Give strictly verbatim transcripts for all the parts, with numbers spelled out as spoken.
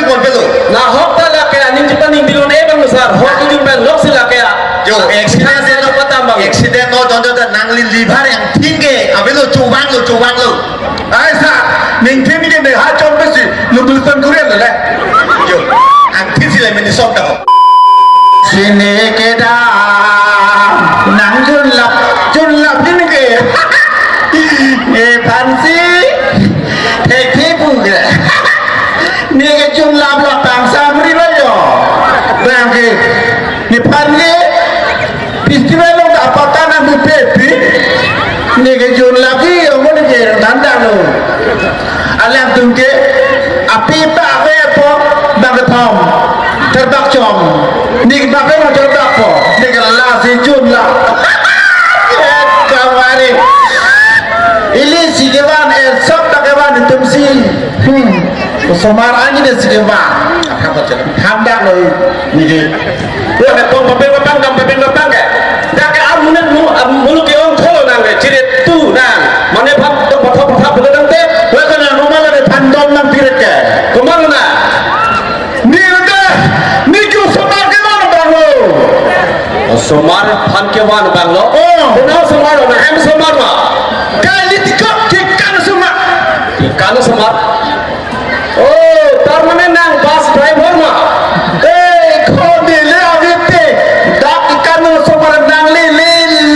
Mon pelo. Nahok ta lake aning chepaning bilun e bang sar. Hok kejun pen lok si lake a. Jo, accident Sar lo. Patambang. Accident lo, jon jon ta nangli liver yang tingge. Avelo, chubang lo, chubang lo. Ai sa, ning thim ke ne ha chom pe si, lu bilson kurian le. Jo, ang thim si le mini sok ta ho. Sini kedam, nang junlap, junlap ini ke. Eh, fancy. Thek thek pu ke. Ne kejunlap lo, tang samri lo yo. Bang ke. Nephan ke. Festival lo ta patan amu pepi. Ne kejunlap ji yo mo ne ke tanda lo. Alangtum ke. Api ta ave po. Bang kethom. Terbak chom. Ne bak ke mo terbak po. Ne ke lasi junlap. Eh, kawari. Ili si kevan, eh, sop ta kevan itum si. Hmm. Osomar anji ne si kevan. Hamdak lo ini. Wah, ne pong papeng papang, dam papeng papang ke. Dak ke amunan mu, am-, mulu ke ong tholo nang ke, chirit tu nang. Mane phat, to phat, phat, phat, phat, nang te. Wah, kana rumah nang phan dom nang chirit ke. Komat na. Ni nang te, ni ke osomar kevan bang lo. Osomar phan kevan bang lo. Oh. Kona osomar lo, na hem osomar ma. Kali tikok, kikan osomar. Kikan osomar. Oh, tar mane nang bus driver ma. Eh, khode le avete. Dak ikan osomar nang le le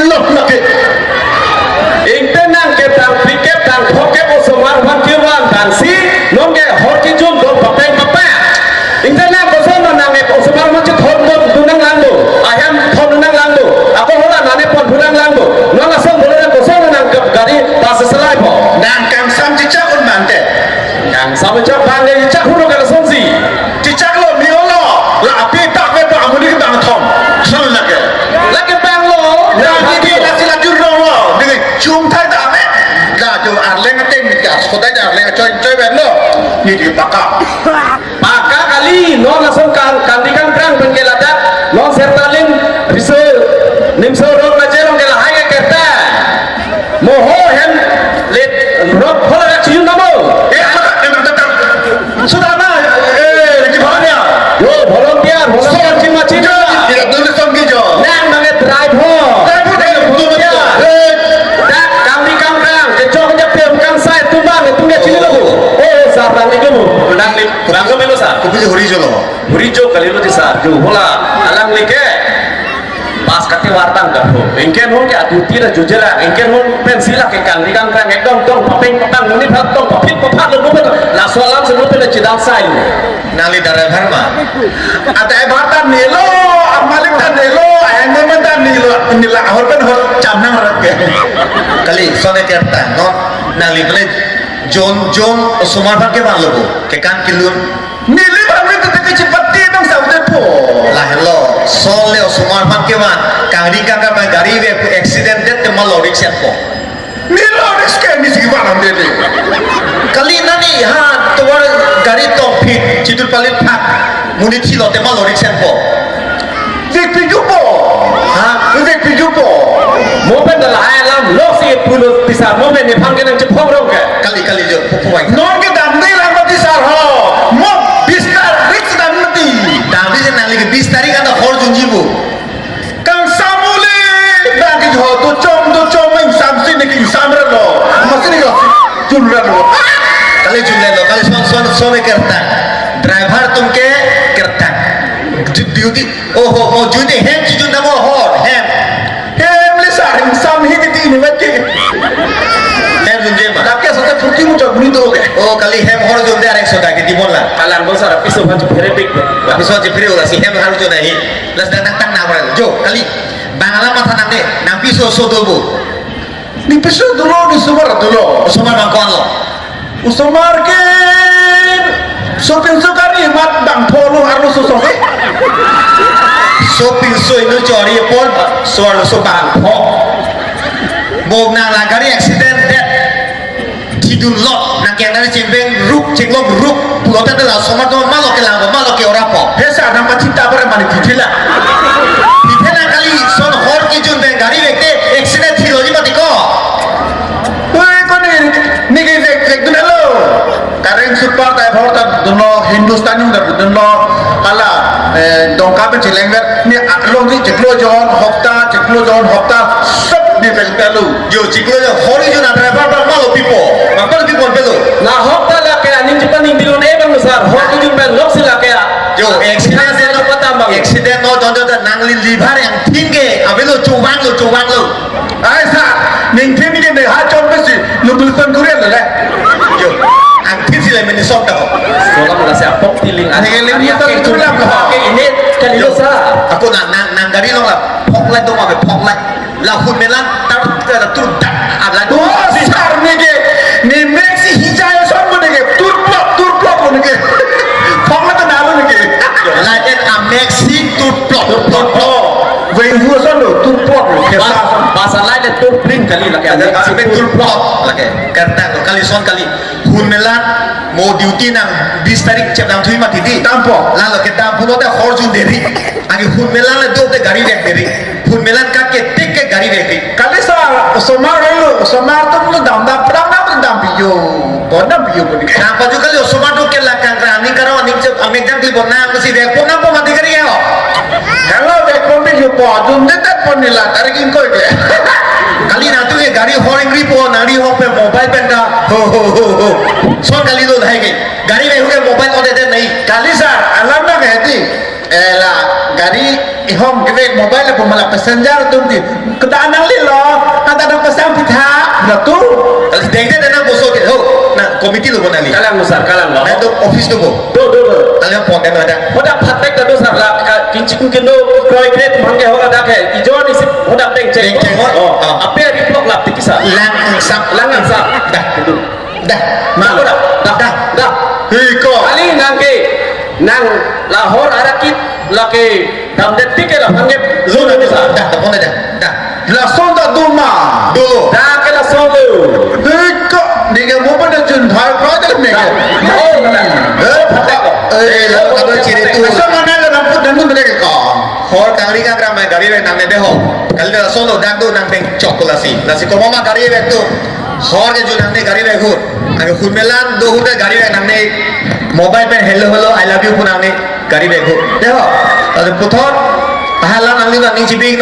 lo lake. Ingte nang ke tang pikep tang thokep osomar phan kevan tang si non ke hor kejun dom papeng papang. Ingte nang koson nang ke osomar ma chethon dom tu nang lang do. Ahem thon nang lang do. Ako hola nane pon tu nang lang do. Non asong bole nang koson nang ke gari bus selai po. Nang kangsam chichak un mante. Kangsam chak bang le chak hulu ka lasonsi. Chichak lo mi lo. La api tak ve pa amuni ke bang thom. Son lake. Lake bang lo. La api ke la sila jur lo lo. Ni chum thai ta me. La jo arleng ateng mit ka. Sodai arleng choi choi ben lo. Ni di paka. Paka kali, non asong kang, kangdi kangkrang pen ke ladak, non sertalim, riso, nimso rok na jerong ke lahai ke kerta. Moho hem let rok phola rak chiyun namo. Eh, apa, eh, mantap, mantap. Sudah na, eh, lagi bahan ya. Yo, volunteer, volunteer, cima cima. Tidak dulu songgi jo. Nang nange driver. Driver, eh, betul, betul. Volunteer. Eh. Dak kangdi kangkrang, kechok kejap tem kangsai tumbang, tumbe chili lagu. Oh, sarang itu. Nang ni Bang ke melo sar. Kopi huri jo lo. Huri jo kali lo ti sar. Jo hola alangli ke. Bus kate wartang ka ho. Ingken hong ke aduti la jujela. Ingken hong pensi la ke kangdi kangkrang ekdom tong papeng papang muni phat tong papit paphat lo bukan. Laso alam se lo pele chidang sai. Nangli driver ma. Ata driver ta nilo, amalik ta nilo, ayang ta nilo, nila ahor pen hor chamnang rat ke. Kali, sone kerta, no? Nangli beli Jon, jon, osomar phan kevan lo bo. Kekan kelun. Neli bang neli tete kechipati bang sa udah po. Lahelo, sol le osomar phan kevan. Kangri kangka bang gari ve pu accident det tema lo risk po. Nilo risk ke ni si van am dede. Kali nani ha tovar gari tong phit, chitur palit phak. Monit si lo tema lo risk po. Vekpi jupo. Ha? Vekpi jupo. Mo pen da lahai alam lok si pulo ti sar mo pen nephan ke nang chephong rong ke. Kali kali jo pupu wai. Non ke damde lang mati sar ho. Mo bis tarik si dam mati. Damde si nangli ke bis tarik anta hor junji bu. Kangsam uli. Bang ke jo do chom do chom ing samsi ne king samra lo. Masi ne lo. Junra lo. Kali junra lo. Kali son son son kerta. Driver atum ke kerta. Duty. Oho, mo jui de hem chijun dam hor, hem. Hem le sar, hem sam hi di di ni mat ke. Hem junje ma. Dak ke sote purti mu chok ni do ke. Oh, kali hem hor junde arek soda ke di mon la. Kalang bo sar piso phan phere pik. Piso ji phere ula si hem har jun ahi. Las dang dang tang na bar. Jo, kali. Bang alam matha nang de, nang piso so do bo. Ni piso dolo, ni osomar dolo. Osomar bang ko-an lo? Osomar ke sopinso kari mat bang pho lo arlo so so ke. Sopinso inut chori pon, so arlo so bang pho. Mo nang la gari accident det. Thidun lo, nang keng nang chingbeng ruk, chinglok ruk. Pulote la osomar do malo kelang, malo ke ora po. He sa nang pachita bar mani thithela. Thithela kali son hor kejun beng gari vekte accident thilo ji mati ko. Oi, kone, ni ke vek, vek dun lo. Kareng su Partai bhorta dunlo, Hindustan yung dunlo, hala, eh, Dongka pen chilengver, ni along ni chiklo jon, hopta, chiklo jon, hopta, sep ni pengpelu. Yo, chiklo jon, hori jon a driver bang malo pipo, bang malo pipo pelu. Na hopta lake aning chipaning bilun e bang sar, hori jon bang lok si lake a. Yo, accident Accident no patam bang. Accident no jon jon nangli liver yang tingge, avelo chubang lo, chubang lo. Ai sa, ning thim ke ne ha chon pe si, lu bilson kurian le. Yo, ang thim si le mene sok ta ho. Solam la sa pok tiling. Nang elim Ari mutan ake itu lam ho. Ake ini kali lo sa. Ako na, nang, nang gari lo la, phok la dong ave, phok la. La hun melan, tar, tar, tu, dak, ala. Oh, sar ne ke, ne mek si hijai son mo ne ke, tur plok, tur plok mo ne ke. Phok la ta na lo ne ke. Yo, la en a mek si tur plok, tur plok. Vei hu son lo, tur plok lo, ke Bas, sa son. Basa lai le tur pring kali lake. Ada, ada tur plok lake. Kertang lo, kali son kali. Hun melan mo duty nang bis tarik chep nang thui mati di. Dampo. Lalo ke dampo lo te hor jun deri. Agi hun melan le do te gari vek deri. Hun melan ka ke tik ke gari vek di. Kali sa, osomar lo, osomar tum lo dam dam, dam dam, dam piyo. Bon dam piyo bon. Nang paju kali osomar do ke la kang kang, ning karo ning chep, amek jang kali bon nang si vek pon nang po mati gari ya. Hello, vek pon piyo po, jun de tet pon nila, tarik ingkoi ke. Kali nang tu ke gari hor ingri po, nang ri hor pe mobile pen ta, ho, ho, ho, ho. Son kali do hai ke. Gari vek ke mobile order de nahi. Kali sar, alam na ke heti. Eh, la, gari ihom kevek mobile lapu mala passenger atum di. Keta nang lilo, ata ada pasang pitha, na tu. Dengde dena boso ke, ho, na committee lo bo nali. Kalang lo sar, kalang lo. Na tu office tu bo. Do, do, do. Kalian pon dena ada. Hoda phatek ta do sar la, ka, kinchik kino, kroi kret mangke hoda ke. Ijon isi hoda peng cek. Peng cek, ho. Oh, Ah. Ape ri plok lap tiki sar. Lang sa. Lang sa. Dah. Itu. Dah, Dah, malu. Dah, dah, Dah. Dah. Hei, ko. Kali nang ke, nang lahor arakit lake damdet tik ke la hanggep zona bisa. Dah, dah, pon dah, dah. Lason ta duma. Dulu. Dah ke lason tu. Hei, ko. Dia ke mau pada jun, hai, kau dah mega. Dah. Oh, dah. Eh, pada ko. Eh, lalu kata ciri tu. Asal mana le namput dan tu mereka ko. Hor kangri ka gram gari le nang ne de ho. Kali lason lo dak tu nang peng chok lasi. Lasi ko mama gari le tu. Hor ke jun nangne gari vek hut. Agi hun melan do hut gari vek nangne. Mobile pen hello hello I love you pu nangne gari vek hut. Dei ho. Tadi puthot. Tahala nangli nangning chibing no.